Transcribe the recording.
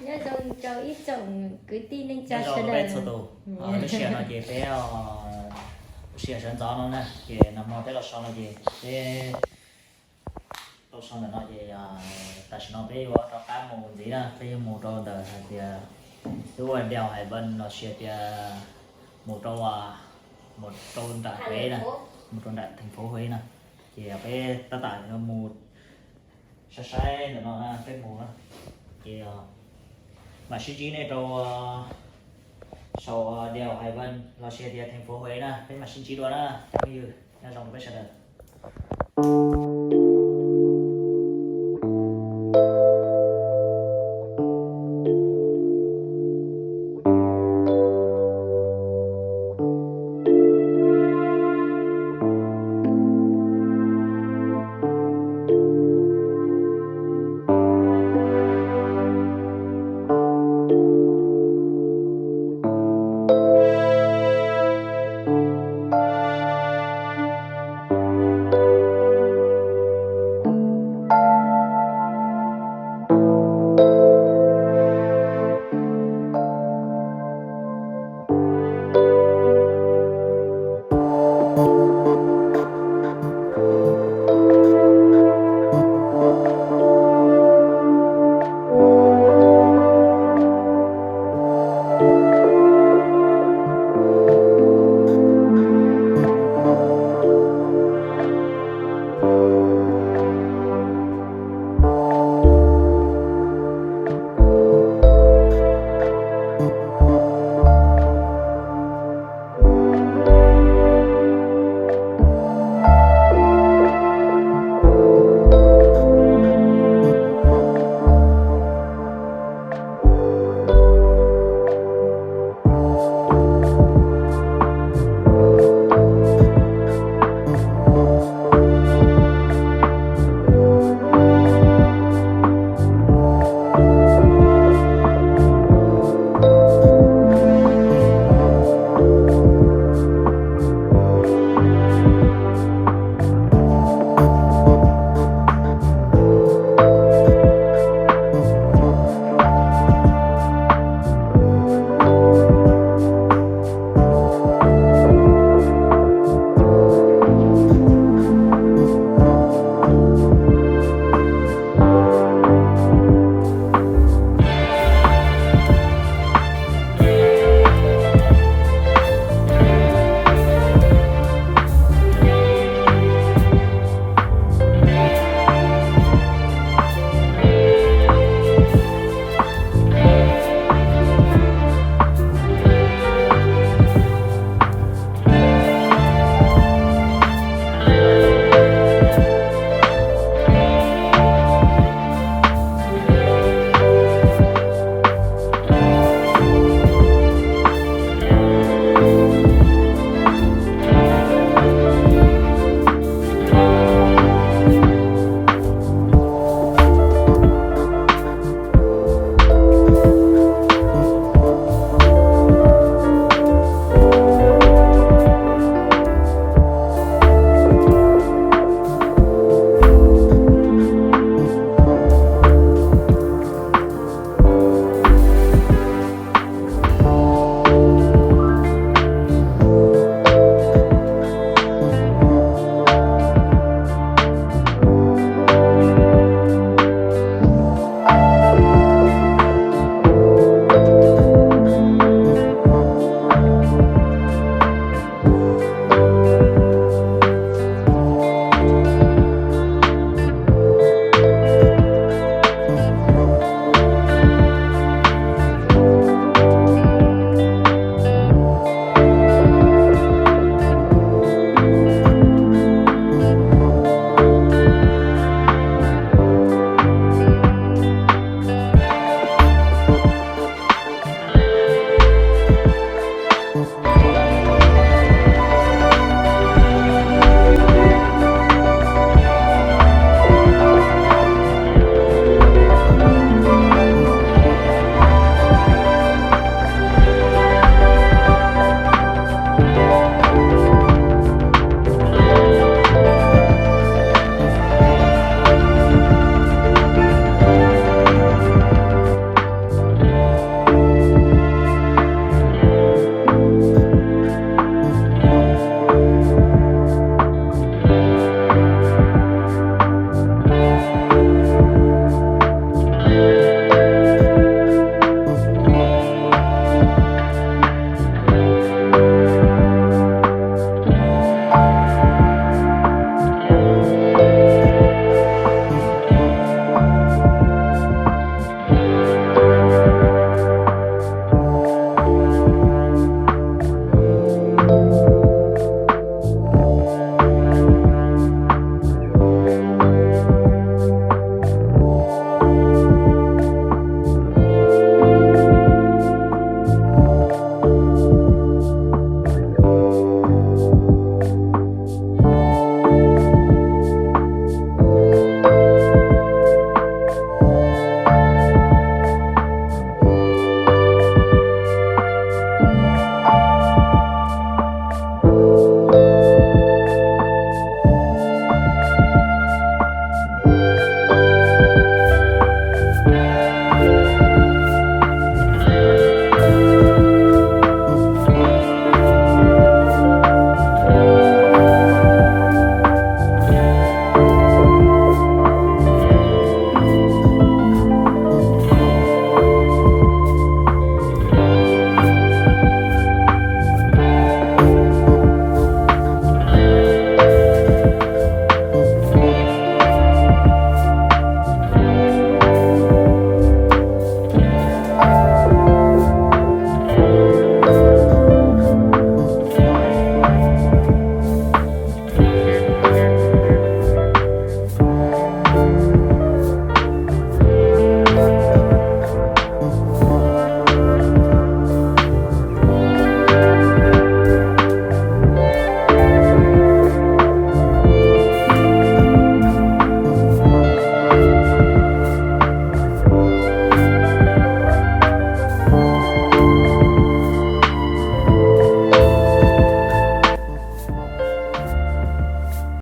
Nyob zoo rau ib tsoom kwv tij neej tsa sawv daws. Lub sij hawm no ces peb ua si sawv ntxov no na, ces nag hmo peb los so no ces peb tau so ntawm no ces tam sim no peb yuav rov qab mus ntxiv na, peb yuav mus rau ntawm hais tias twb ua Đèo Hải Vân los sis tias mus rau, mus rau nram Huế na, mus rau nram thành phố Huế na. Ces peb tab tom yuav mus saib saib ntawm no na, peb mus na. Ces mam sib ntsib nej rau saum Đèo Hải Vân los sis tias thành phố Huế na, peb mam sib ntsib dua na cov phooj ywg, nyob zoo rau peb sawv daws.